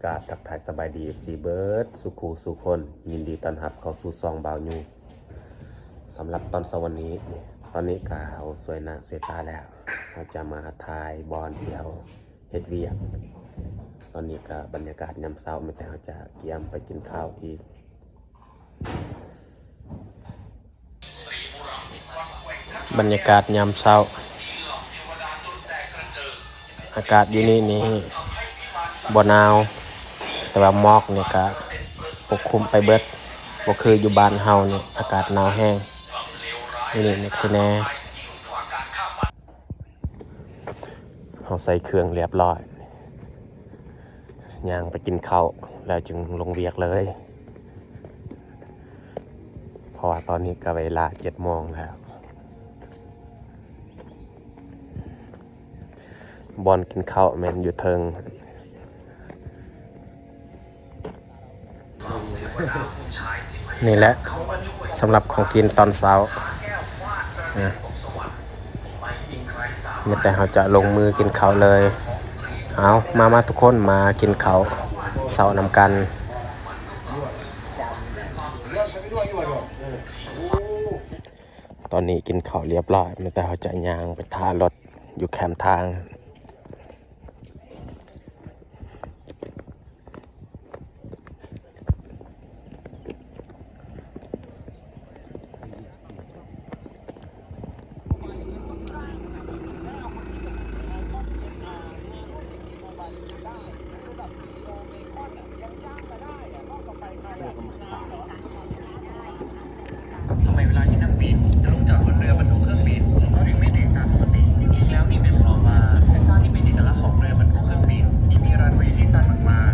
ກາບທັກທາຍສະບາຍດີ ເອັຟຊີ ເບິດສູ່ຄູ່ສູ່ຄົນ, ຍິນດີຕ້ອນຮັບເຂົ້າສູ່ຊ່ອງບ່າວຍູ. ສຳລັບຕອນເຊົ້າວັນນີ້, ຕອນນີ້ກະເຮົາຊ່ວຍນ້າຊ່ວຍຕາແລ້ວ, ເຮົາຈະມາຖ່າຍບ່ອນທີ່ເຮົາເຮັດວຽກ. ຕອນນີ້ກະບັນຍາກາດຍາມເຊົ້າ, ມີແຕ່ເຮົາຈະກຽມໄປກິນເຂົ້າອີກ. ບັນຍາກາດຍາມເຊົ້າ, ອາກາດຢູ່ນີ້ນີ້ບໍ່ໜາວ, ແຕ່ວ່າໝອກນີ້ກະປົກຄຸມໄປເບິດ, ບໍ່ຄືຢູ່ບ້ານເຮົານີ້ ອາກາດໜາວແຮງ. ຢູ່ນີ້ນີ້ໄຄແດ່. ເຮົາໃສ່ເຄື່ອງລຽບຮ້ອຍ, ຍ່າງໄປກິນເຂົ້າແລ້ວຈຶ່ງລົງວຽກເລີຍ, ເພາະວ່າຕອນນີ້ກະເວລາເຈັດໂມງແລ້ວ. ບ່ອນກິນເຂົ້າແມ່ນຢູ່ເທິງ. ນີ້ແຫຼະ ສຳລັບຂອງກິນຕອນເຊົ້າ, ມີແຕ່ເຮົາຈະລົງມືກິນເຂົ້າເລີຍ. ເອົາ ມາ ມາທຸກຄົນ ມາກິນເຂົ້າເຊົ້ານຳກັນ. ຕອນນີ້ກິນເຂົ້າລຽບຮ້ອຍ, ມີແຕ່ເຮົາຈະຍ່າງໄປຖ້າລົດຢູ່ແຄມທາງ. ทำไมเวลาที่นักบินจะลงจากบนเรือบรรทุกเครื่องบิน เขาถึงไม่เบรกตามปกติ จริงๆ แล้วนี่เป็นเพราะว่าโครงสร้างที่เป็นเอกลักษณ์ของเรือบรรทุกเครื่องบินที่มีรันเวย์ที่สั้นมาก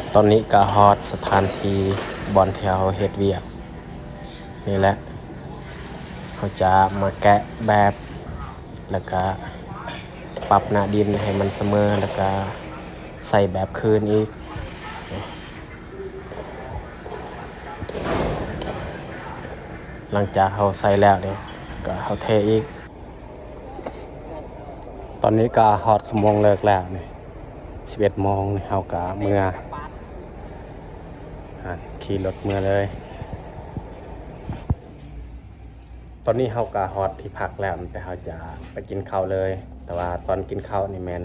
ๆ. ຕອນນີ້ກໍຮອດສະຖານທີ່ບ່ອນທີ່ເຮົາເຮັດວຽກນີ້ແຫຼະ. ເຮົາຈະມາແກະແບບ ແລ້ວກະປັບໜ້າດິນໃຫ້ມັນສະເໝີ ແລ້ວກະໃສ່ແບບຄືນອີກ. ຫຼັງຈາກເຮົາໃສ່ແລ້ວນີ້ ກະເຮົາເທອີກ. ຕອນນີ້ກະຮອດຊົ່ວໂມງເລີກແລ້ວນີ້ ສິບເອັດໂມງນີ້ ເຮົາກະເມືອ ອາ ຂີ່ລົດເມືອເລີຍ. ຕອນນີ້ເຮົາກະຮອດທີ່ພັກແລ້ວ, ແຕ່ເຮົາຈະໄປກິນເຂົ້າເລີຍ. ແຕ່ວ່າຕອນກິນເຂົ້ານີ້ແມ່ນ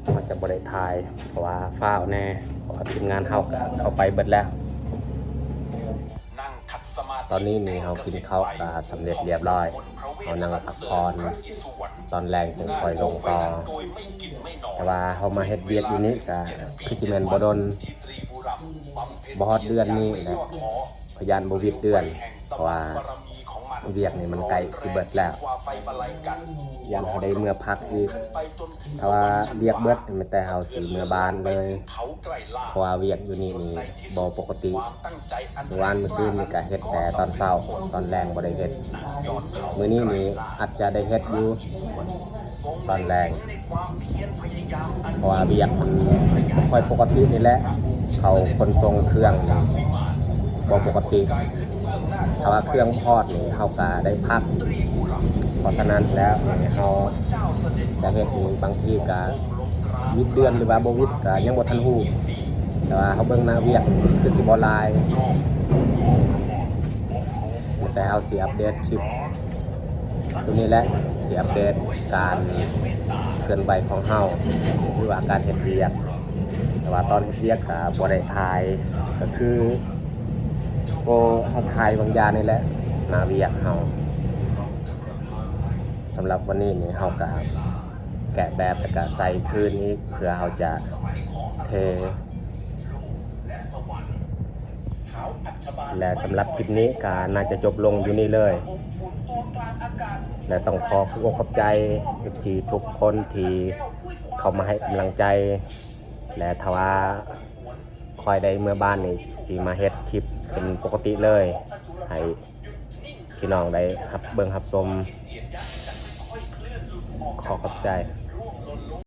ເຮົາຈະບໍ່ໄດ້ຖ່າຍ ເພາະວ່າຟ້າວແດ່, ເພາະວ່າທີມງານເຮົາກະເຂົ້າໄປເບິດແລ້ວ. ຕອນນີ້ນີ້ເຮົາກິນເຂົ້າກະສຳເລັດລຽບຮ້ອຍ, ເຮົານັ່ງພັກຜ່ອນ, ຕອນແລງຈຶ່ງຄ່ອຍລົງຕໍ່. ແຕ່ວ່າເຮົາມາເຮັດວຽກຢູ່ນີ້ກະຄືຊິແມ່ນບໍ່ດົນ, ບໍ່ຮອດເດືອນນີ້ແຫຼະ. ຂ້ອຍຢ້ານບໍ່ຫວິດເດືອນ ເພາະວ່າວຽກນີ້ມັນໃກ້ຊິເບິດແລ້ວ, ຢ້ານເຮົາໄດ້ເມືອພັກອີກ. ຖ້າວ່າວຽກເບິດ ແມ່ນແຕ່ເຮົາຊິເມືອບ້ານເລີຍ, ເພາະວ່າວຽກຢູ່ນີ້ນີ້ບໍ່ປົກກະຕິ. ມື້ວານມື້ຊືນນີ້ກະເຮັດແຕ່ຕອນເຊົ້າ, ຕອນແລງບໍ່ໄດ້ເຮັດ. ມື້ນີ້ນີ້ອາດຈະໄດ້ເຮັດຢູ່ຕອນແລງ ເພາະວ່າວຽກມັນບໍ່ຄ່ອຍປົກກະຕິນີ້ແຫຼະ, ເຂົາຂົນສົ່ງເຄື່ອງບໍ່ປົກກະຕິ. ຖ້າວ່າເຄື່ອງບໍ່ຮອດນີ້ ເຮົາກະໄດ້ພັກ. ເພາະສະນັ້ນແລ້ວນີ້ ເຮົາຈະເຮັດນີ້ ບາງທີກະຫວິດເດືອນ ຫຼືວ່າບໍ່ຫວິດກະຍັງບໍ່ທັນຮູ້, ແຕ່ວ່າເຮົາເບິ່ງໜ້າວຽກຄືຊິບໍ່ຫຼາຍ. ແຕ່ເຮົາຊິອັບເດດຄລິບ ໂຕນີ້ແຫຼະ ຊິອັບເດດການເຄື່ອນໄຫວຂອງເຮົາ ຫຼືວ່າການເຮັດວຽກ. ແຕ່ວ່າຕອນເຮັດວຽກກະບໍ່ໄດ້ຖ່າຍ, ກະຄື ໂອ້ ເຮົາຖ່າຍບາງຢ່າງນີ້ແຫຼະ ໜ້າວຽກເຮົາ. ສຳລັບວັນນີ້ນີ້ ເຮົາກະແກະແບບ ແລ້ວກະໃສ່ຄືນອີກ ເພື່ອເຮົາຈະເທ. ແລະ ສຳລັບຄລິບນີ້ກະໜ້າຈະຈົບລົງຢູ່ນີ້ເລີຍ ແລະ ຕ້ອງຂໍຂອບອົກຂອບໃຈ ເອັຟຊີ ທຸກຄົນທີ່ເຂົ້າມາໃຫ້ກຳລັງໃຈ ແລະ ຖ້າວ່າຂ້ອຍໄດ້ເມືອບ້ານນີ້ ຊິມາເຮັດຄລິບເປັນປົກກະຕິເລີຍ ໃຫ້ ພີ່ນ້ອງໄດ້ຮັບເບິ່ງຮັບຊົມ. ຂໍຂອບໃຈ.